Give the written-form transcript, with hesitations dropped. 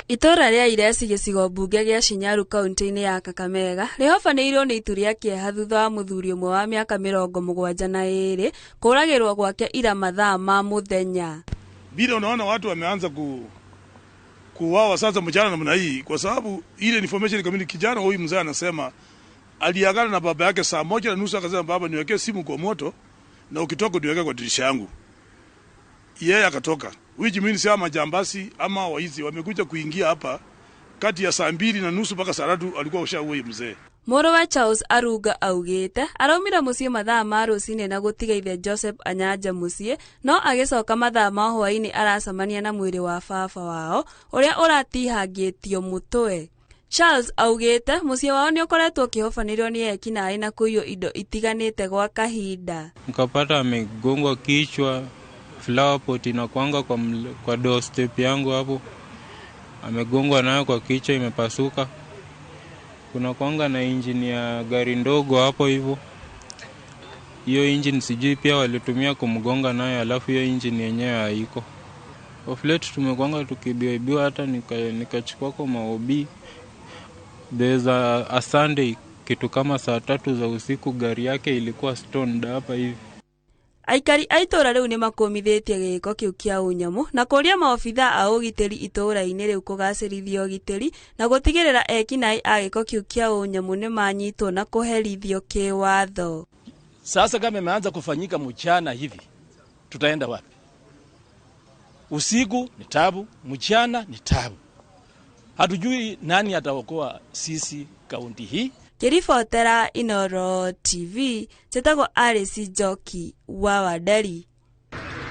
Itũũra rĩa Iresi gĩcigo mbunge gĩa Shinyaru kaunti-inĩ ya Kakamega rĩhobanĩirio nĩ itu rĩa kĩeha thutha wa mũthuri ũmwe wa mĩaka 72 kũragĩrwo gwake ira mathaa ma mũthenya. Vile unaona watu wameanza kuuawa sasa mchana namna hii, kwa sababu ile information kamili, kijana huyu mzee anasema aliagana na baba yake saa 1:30, akasema baba, niwekee simu kwa moto na ukitoka niweke kwa dirisha yangu. Yeye akatoka, which means ama majambazi ama waizi wamekuja kuingia hapa kati ya saa 2:30 mpaka saa 3, alikuwa ushaua mzee. Mũrũ wa Charles Arunga augĩte araumire mũciĩ mathaa ma rũcinĩ na gũtiga ithe Joseph Anyanja mũciĩ, no agĩcoka mathaa ma hwaĩ-inĩ aracemania na mwĩrĩ wa baba wao ũrĩa ũratihangĩtio mũtwe. Charles augĩte mũciĩ wao nĩ ũkoretwo ũkĩhobanĩrio nĩ ekinaĩ na kũiywo indo itiganĩte gwa kahinda. Nikapata amegongwa kichwa, flower pot inakuanga kwa doorstep yangu hapo, amegongwa nayo kwa kichwa imepasuka. Kuna kuanga na engine ya gari ndogo hapo hivyo, hiyo engine sijui pia walitumia kumgonga nayo, alafu hiyo engine yenyewe haiko. Of late tumekuanga tukibiwa, hata nikachukua kwa maobi. There's a Sunday kitu kama saa 3 za usiku gari yake ilikuwa stoned hapa hivi. Aikari a itũũra rĩu nĩ makũmithĩtie gĩko kĩu kĩa ũnyamũ na kũria maobithaa a ũgitĩri itũũra-inĩ rĩu kũgacĩrithia ũgitĩri na gũtigĩrĩra ekinaĩ a gĩko kĩu kĩa ũnyamũ nĩ manyitwo na kũherithio kĩwatho. Sasa kama imeanza kufanyika mchana hivi, tutaenda wapi? Usiku ni tabu, mchana ni tabu. Hatujui nani ataokoa sisi kaunti hii. Ngĩribotera Inooro TV, njĩtagwo Alice Njoki wa Wanderi.